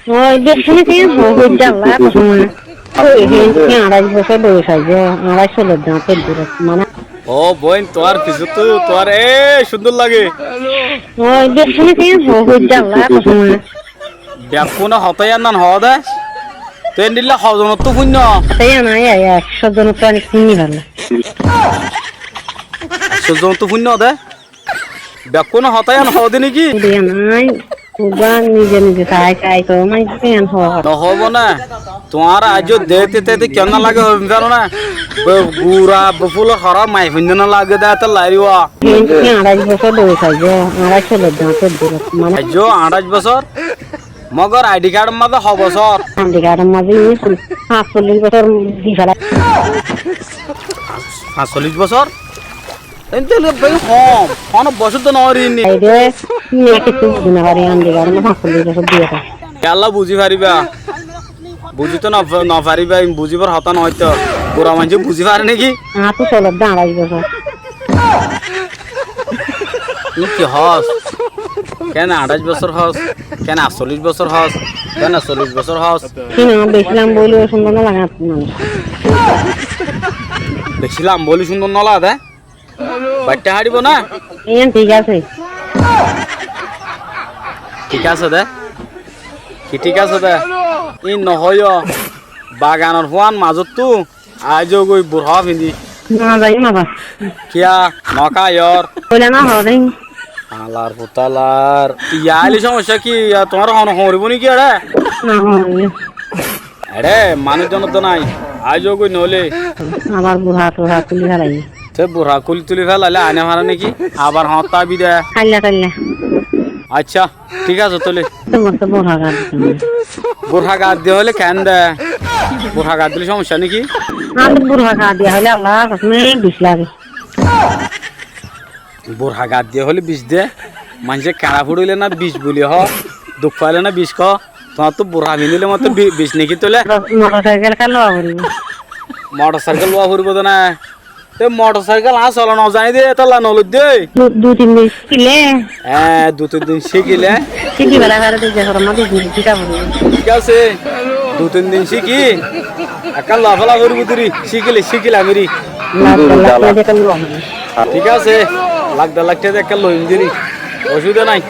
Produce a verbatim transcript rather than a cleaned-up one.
Ói, bekkúne ki hoó, hoidde Alla kosóm. Ói, he, he, añçáic bosór boiyos aijjó, añçáic solor dañt eddúrot, mane. Ó boin, tuáñr fisóttu tuáñr, e, cúndor lage. Ói, bekkúne ki hoó, hoidde Alla kosóm. Bekkúne hotá yían nan hoó dé. Tui endilla hozonottú fúinno? Hotá yían aññí, aññí, ekcó zonottú aññí fúinni félaiyi. Ekcó zonottú fúinno dé? Bekkúne hotá yían hoó de néki? Yían aññí, uggúa nize nize sai sai, to, aññí yían hoó. Nohoóbo né? Tuáñre aijjó deéte teéte kiyólla lage hoói faro né? Be-, gura befúlor horár maiyafuain dóilla lage dé, étolla eriyó. Hé, hé, añçáic bosór boiyos aijjó, añçáic solor dañt eddúrot, mane. Aijjó añçáic bosór? Mogor aidhi kardor mazé ho bosór? Aidhi kardor mazé iín fañsollic bosór di félaiyi. Fañsollic bosór? Ente óile bái hom, hono bosór to no ór iín. Aidhi, iín kessú buzi no fari, aidhi kardor mazé fañsollic bosór di félaiyi. Kiyólla buzi faribá? Buzi to no, no faribá, iín buzibar hotá no óito. Gura maincé buzi fare néki? Añáttu solor dé añçáic bosór. Tui ki hoós? Kene añçáic bosór hoós? Kene añsollic bosór hoós? Kene sollic bosór hoós? Ki no, beci lamba óile cúndor no lage, añáttu manúic. Beci lamba óile cúndor no lage dé? Baiththá háçibo ná? Iín thík asé. Thík asé dé? Ki thík asé dé? Iín no hoiyó, baganor fúañr mazóttu aijjó goi burhá findi. No zaiyum abar. Kiyá? No káiyor? Óile no hoó dé. Alar futalar. Iyá aile cómoiccá ki? Iyá tuáñre hono hoóribo néki eçé? No hoóribo. Eçé manúic zon to nái. Aijjó goi noóile. Abar burha turha tuli félaiye. Te burha kúli tuli félaile aine fare néki? Abar hoóñr tábi dé. Háilla táilla. Accá. Thík asé tóile. Tuáñr to burha gaar dito. Burha gaar diya hoile keén de? Burha gaar dile cómoiccá néki? Añár burha gaar diya hoile Allar kosome bic lage. Burha gaar diya hoile bic de? Maincé keñça fuçile ná bic buli hoó, duk faile ná bic hoó. Tuáñrttu burha findile mottor bi-, bic néki tóile? Motor saikel ekkán lowa foribo. Motor saikel lowa foribo de ná? Te motor saikel aññí sola no zani dé, étolla no loiddé. Du-, dui tin din cíkile. Eé, dui tin din cíkile. Cíki félai fare dé, ze hoó na, dui tin din cíka foribo. Thík asé. Dui tin din cíki ekkán lowa féla foribo dé ri. Cíkile, cíkile amíri. Lak der lak tiañ di ekkán lowa foribo. Thík asé. Lak der lak tiañ di ekkán loiyum dé ri. Ocubida nái.